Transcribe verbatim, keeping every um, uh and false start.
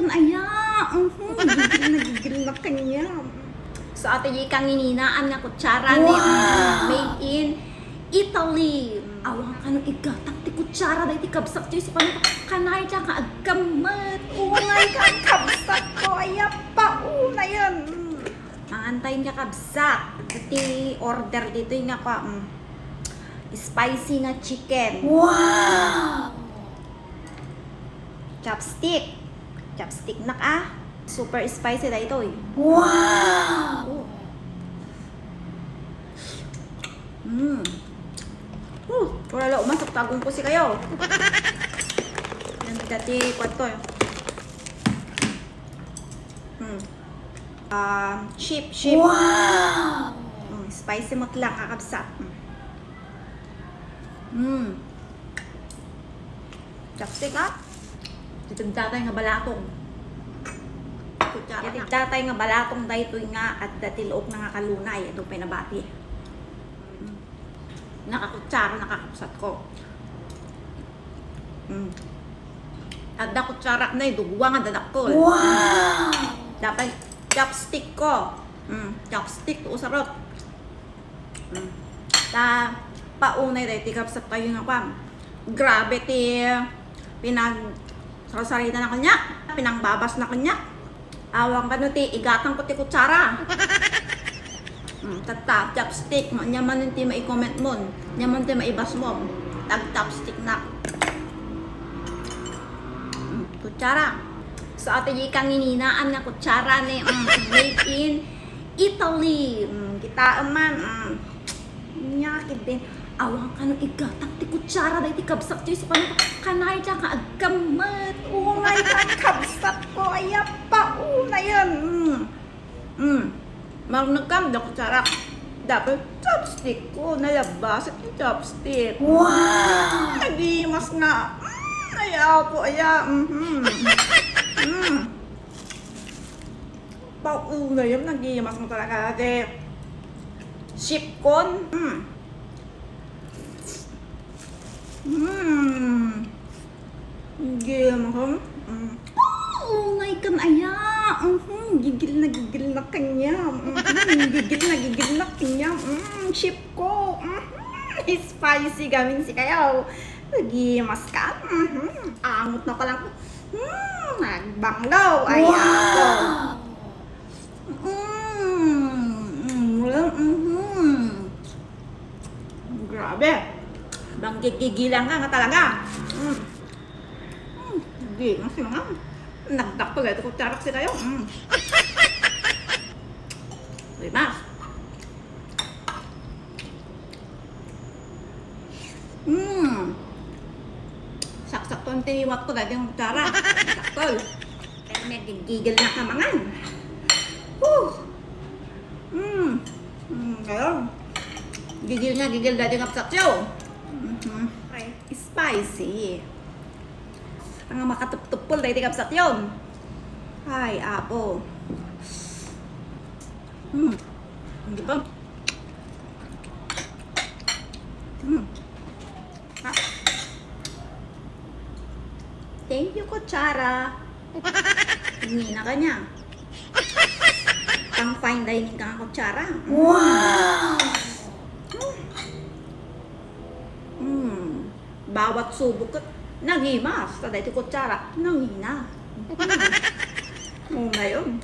Aya, mhm, gigil na gigil na kaniam. So, ata di kangininaan nga kutsara ni, mm, made in Italy. Awan kano igatang ti kutsara daytoy, kabsat, ti isu kano, kanay ka nga agkammet. Unay ka, kabsat ko, aya, paunay. Mm. Mangan tayo nga kabsat. Iti order ditoy nga pa, mm, spicy nga chicken. Wow! Chopstick. Chopstick nak, ah. Super spicy daytoy. Wow! Mm. Uh, wala la umasok, tagung ko si kayo. Yan, dati, kwan to, eh. Hmm. Ah, sheep, sheep. Wow! Mm, spicy met lang, kakabsat. Mm. Mm. Chopstick, ah. Itedda tayo nga balatong. Kutsara na. Itedda tayo nga balatong daytoy nga adda ti luok na nga kalunay. Adu pay nabati. Mm. Nakakutsara, nakakabsat ko. Mm. Adda kutsara na, eh, dugwa nga dadakkel. Wow! Dapat chopstick ko. Mm, chopstick, to, sarap. Mm. Ta, paunay daytoy, kabsat, tayo nga kwan. Grabe ti pinagsarsarita na kaniak, pinangbabas na kaniak. Awan kano ti igatang ko ti kutsara. Mm, tatta, chopstick, ania man ti mai-comment mo, ania man ti maibas mo, tag-chopstick na. Mm, kutsara. So, ata di kangininaan nga kutsara ni, mm, made in Italy. Mm, kitaem man, mm. Nia ketdin, awan kano igatang ti kutsara daytoy, kabsat, ti isu kano, kanay ka nga agkammet. Unay ka, kabsat ko, aya, paunay. Mm. Mm. Marnagkam da kutsara. Dapat chopstick ko, nalabas ti chopstick. Wow! Nagimas nga. Mm, ay, apo, aya. Mhm. Mm. Paunay, nagimas nga talaga, ate. Sheep ko. Mm. Mm. Gigil na kaniam. Mm. Unay kan aya. Mhm. Gigil na gigil na kaniam. Mhm. Gigil na gigil na kaniam. Mm. Sheep ko. Mhm. Spicy gamin si kayo. Nagimas ka. Mhm. Angot na pala. Hmm, nagbanglo. Ay, wow! Ako. Mm, mm, mm. Grabe. Bang gigigilan ka nga talaga. Mm. Mm, di, mas mga nagdakkel ito ko tarak si kayo. Mm. Diba? Mm. Saksakton ti liwat ko, daging kutsara. Sakto. Pero may gigigil na ka mangan. Whew. Mm. Mm, kayo. Gigil nga, gigil daging kapsatyo. Mhm. Ay, spicy. Ang makatuptupol daging kapsatyo. Ay, apo. Hmm. Di ba? Hmm. Ah. Thank you, kutsara. Hindi na kanya. Pang fine dining ka nga kutsara. Wow! Hmm. Bawat subok ket nagimas, ta daytoy kutsara, nangina. Unay, um.